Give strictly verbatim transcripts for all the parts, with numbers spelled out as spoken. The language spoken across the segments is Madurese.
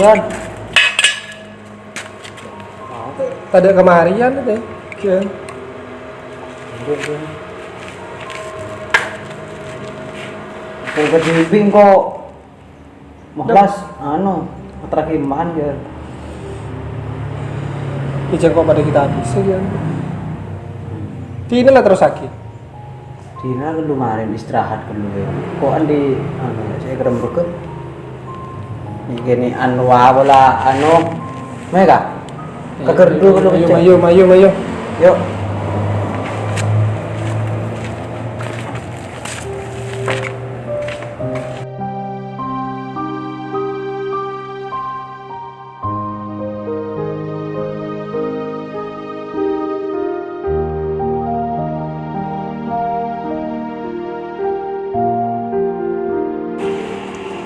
Kan? Tadâ' kamarian tè. Iyâ. Kok kadhibi' kok malas, anu, teragimman, ya. Ijâ kok padâ kita bisa, ya. Dina la terros sakit. Dina ghâllu marèn istirahat ghâllu, ya. Kok andi', anu, sè kerem rukun. Ini gini, anu, apa la, anu, Mega? Ke gerdu ghâllu, mayu, mayu, mayu, mayu. Yuk.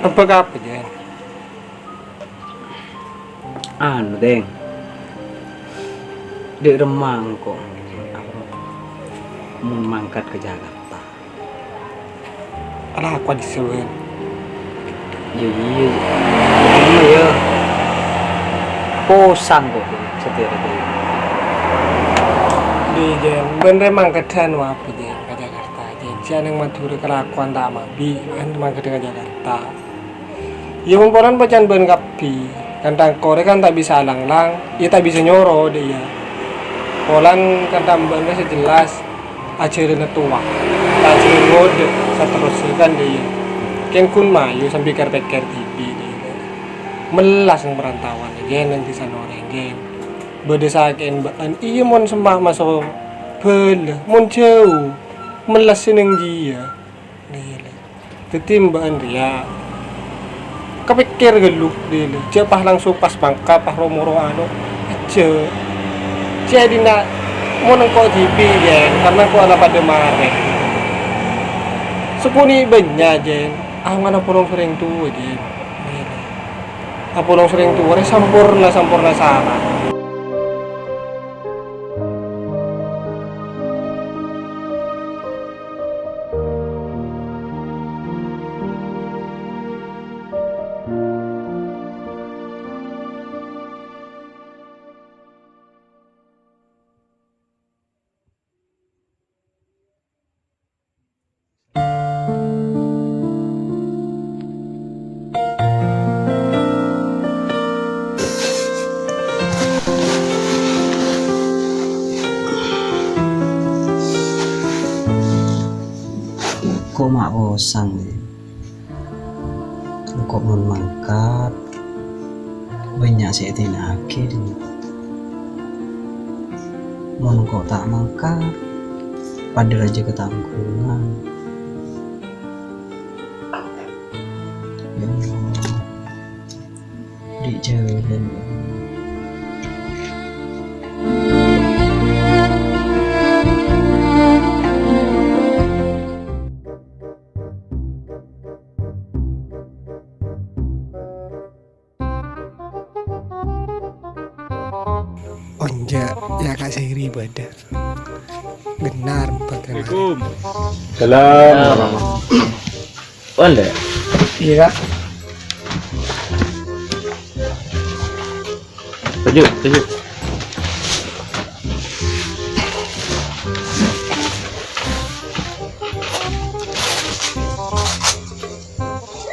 Apa kabâr, Jeng? Anu, Deng. Dek remma engko' mon mangkat ka Jakarta. Ala aku di sewen. Ya iya. Cuma ya posang kok satèya, Deng. Di Jen, bân remma mangkat anu apa, Jen, ka Jakarta, Jen? Siya neng Madura kelakuan ta' mabi, kan mangkat ka Jakarta. Iyâ, mon polana bâcaan bâ'na kabbhi. Kantha engko' rè kan ta' bisa lang-lang, iyâ ta' bisa nyoro, dek, iyâ. Polana kantha bâ'na sè jelas, ajhârânna towa. Ta' ajhârân ngodâ, saterrossa kan, dek, iyâ. Kèng ghun mayu sambi kèr-pèkkèr dhibi', dek, iyâ. Mellas neng parantaowan, ghi, neng dhisana orèng, ghi. Bâdâ sakè'na bâ'na, iyâ, mon semma' maso bhâlâ, mon jhâu, mellas sè neng jiyâ. Dâddhi bâ'na rèya kapèkkèr ghâllu, dâlâ. Jhâ' pas langsung pas mangkat, pas ro-moro anu. Jhâ'. Jhâ' dina mon engko' dhibi', Jen, karna engko' la padâ marè. Sakonè' bânnya', Jen. Ah, ngana polong sareng towa, Jen. Apolong sareng towa rè samporna, samporna sara. Kok ma' posang, ya? Engko' mon mangkat, bânnya' sè èdina'aghi, dinna. Mon engko' ta' mangkat, padâ rajâ katanggungan. Ya Allah, di' jhâlân, ya Allah. Onja', ya, Kak Seri bâdâ. Benar, Pak Kemal. Assalamualaikum. Salam. Wanda. Iya, Kak. Setuju, setuju.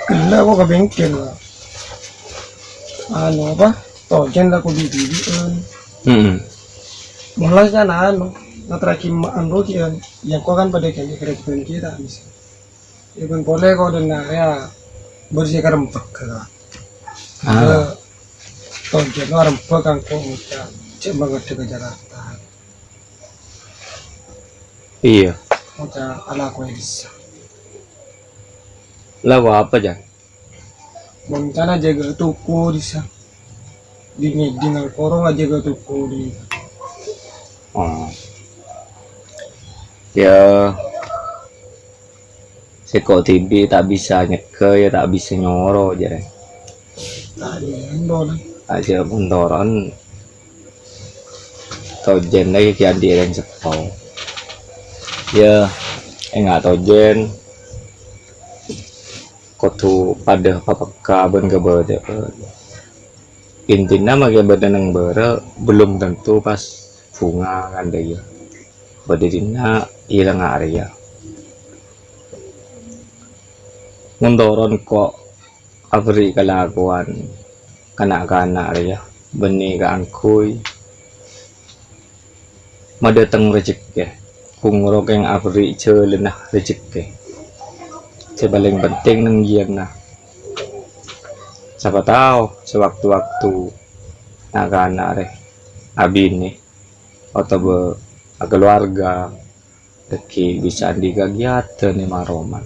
Gella kok ka bengkel, Pak. Anu apa? Tojjhân la kodi-kodi'ân. Mm-mm. Molas kan anu, ngaterraghi ma-, anu ki, kan. Ya, kok kan padâ kaya kira-kira kita, bisa. Ya, kan polè kok dâna, ya, bersih karempek, kan. Ah. Tojjhân lo arempek kan kok ngucap, cek mengerti ke Jakarta. Iya. Ngucap ala kok bisa. Lah, apa, Jang? Mon kana jâgâ toko dissa. Di ngèding al koro jâgâ toko di. Oh. Ya. Sèko dhibi' ta' bisa nyegghâ, ya ta' bisa nyoro, jârèya. Ta' bisa nyoro. Ajâ' montoran. Tojjhân lagi ki andi' rèng sèko. Ya, enga' tojjhân. Kodhu padâ papekka bân kabâdâ'ân. Intina makè bâdâ neng bârâ' belum tentu pas bhunga kan, iyâ. Bâdâ dinna' ilanga arèya. Mon toron ko' aberri' kalakowan ka na'-kana' rèya, bânnè kaangghuy madâteng rejekkè, kongro kèng aberri' jhâlânna rejekkè. Sè palèng penting neng jiyâna, sapa tao sawaktu-waktu na'-kana' rè abinè otabâ akalowarga, dhâggi' bisa andi' kagiatan è ma-roma.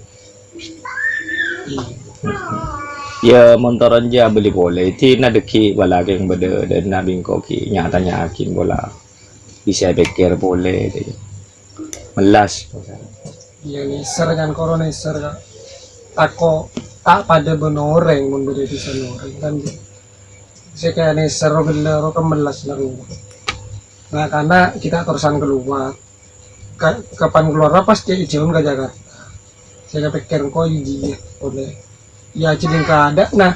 Iyâ, mon toron jiyâ abâli polè. Dina dhâggi' bâlâ kèng bâdâ dâ'enna' bengko ghi' nya'-tanya'aghi pola. Bisa èpèkkèr polè, dâ' iyâ. Mellas. Iyâ, nèser kan, koro nèser, Kak. Tako' ta' padâ bân orèng, mon bâdâ è dhisana orèng, kan. Sè kèya nèser ro ghellâ' ro kan mellas la rowa. Na'-kana' ghi' ta' terrosan kalowar. Ka-, kapan kalowar pas cè' jhâuna ka Jakarta. Sè èpèkkèr engko' jiyâ polè. Iyâ, jhâ' dhing kaadâ'na,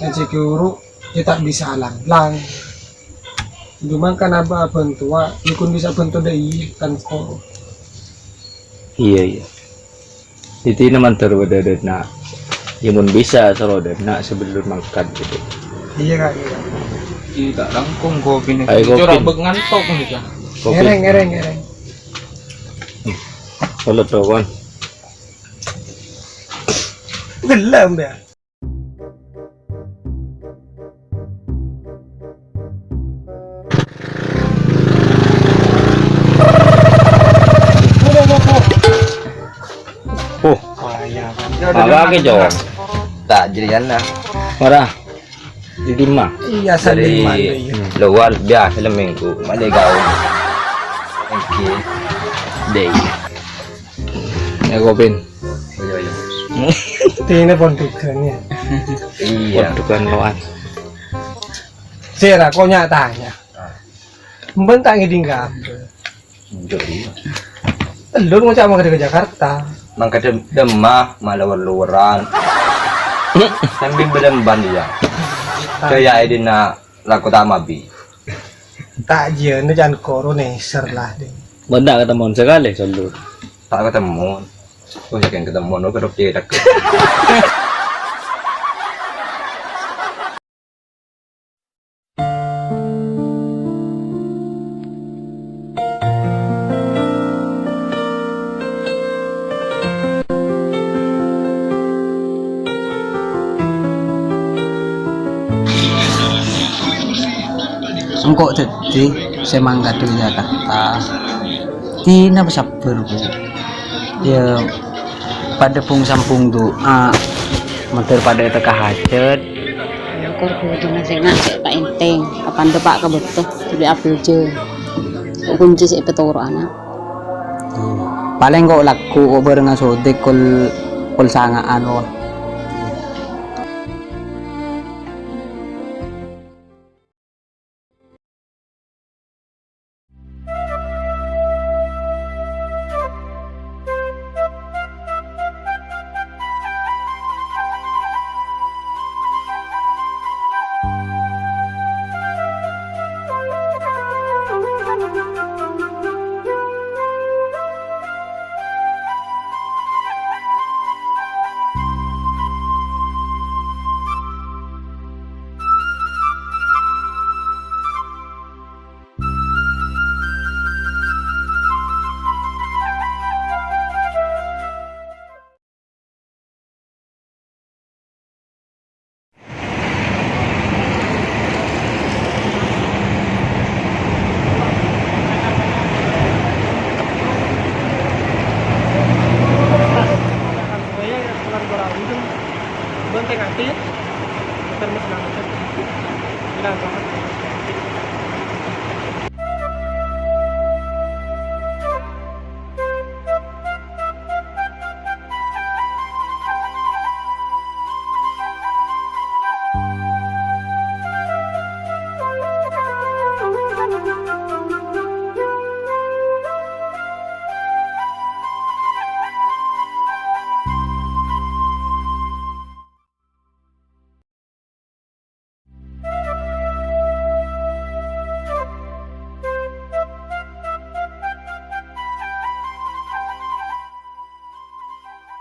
yâ jhâ' ghuru, yâ ta' bisa lang-lang. Coma kan abâ-, abhântowa, yâ ghun bisa bhânto dâ' iyâ, kan ko. Iyâ, iyâ. Dina mandhâr bâdâ dâ'enna'. Yâ, mon bisa, soro dâ'enna' sabellun mangkat, gitu. Iyâ, Kak, iyâ, Kak. Iyâ, ta' langkong kopina. Ayo, kopi. Cora' bek ngantok, gitu. Kopi. Ngèrèng, ngèrèng, ngèrèng. Salat, Bro, kon. Gelem, ya. Oh. Wah, iya, Bang. Apa ke, Cong? Tak jadian lah. Ora. Di lima. Iya, dari saling mana, iya. Luar biasa lah minggu. Mana gaul? Oke. Deh. Ya, Kopin. Iya, iya. Ini pondukan, ya. Iya. Pondukan loan. Sera, kok nyak tanya? Ah. Mbon tak ngeding kabeh. Enggak, iya. Elun ngocak mangkat ke Jakarta. Mangkat dem-, demah, malah luar-luaran. Sambil beremban dia. Kayak Edina laku tamabi. Tak jian, jangan koro neser lah, deh. Mbon tak ketemu sekali, selalu. Tak ketemu. Oh, ya, kan ketemu, no, kedok dia, tak. Engko' dhâddhi sè mangkat ka Jakarta. Dina pasabbhâr, Bu. Ya, padâ bhung-sambhung du'a, mandhâr padâ ètèka hajât. Kor budina sènga' sè paènting, kapan dâpa' ka bâto, dhuli abhâjâng. Kok kunci sè èpatoro'ana. Palèng kok lagghu', kok bhârengnga Sodik kol, kol sanga'an, wah.